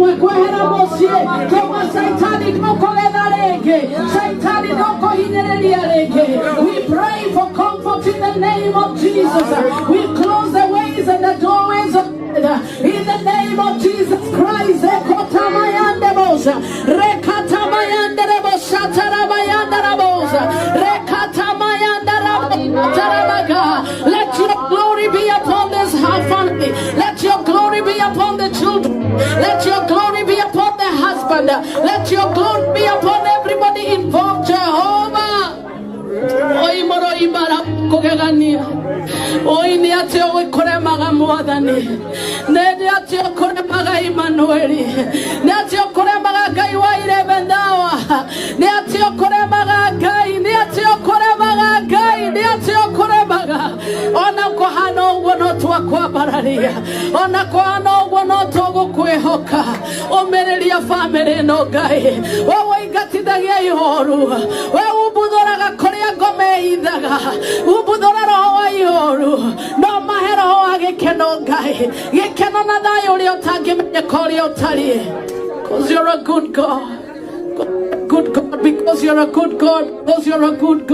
Ũmwe kwehera mũciĩ. Tũma Caitani ndũkũgetha rĩngĩ, Caitani ndũkũhinyĩrĩria rĩngĩ. We pray for comfort in the name of Jesus. We close the ways and the doorways of in the name of Jesus Christ. Ekotamayanderebosa, rekatamayanderebosa, tarabayandarabosa, rekatamayandarabotarabaga. Let your glory be upon this family. Let your glory be upon the children. Let your glory be upon the husband. Let your glory be upon everybody involved, Jehovah. Oi mũroi mara kũgegania, oi nĩ atĩ ũgĩkũremaga Mwathani, nĩ atĩ ũkũremaga Imanueli, nĩ atĩ ũkũremaga Ngai wa irebendawa, nĩ atĩ ũkũremaga Ngai, nĩ atĩ ũkũremaga Ngai, nĩ atĩ ũkũremaga. Ona kũhana ũguo no twakwambararia, ona kũhana ũguo no tũgũkwĩhoka. Ũmĩrĩria bamĩrĩ ĩno, Ngai, we ũingatithagia ihoru, we umbuthũraga kũrĩa ngoma ĩhithaga, umbuthũra roho wa ihoru, no mahe roho wa gĩkeno, Ngai, gĩkeno na thayũ ũrĩa ũtangĩmenyeka ũrĩa ũtariĩ. 'Cause you're a good God, good God, because you're a good God, because you're a good God.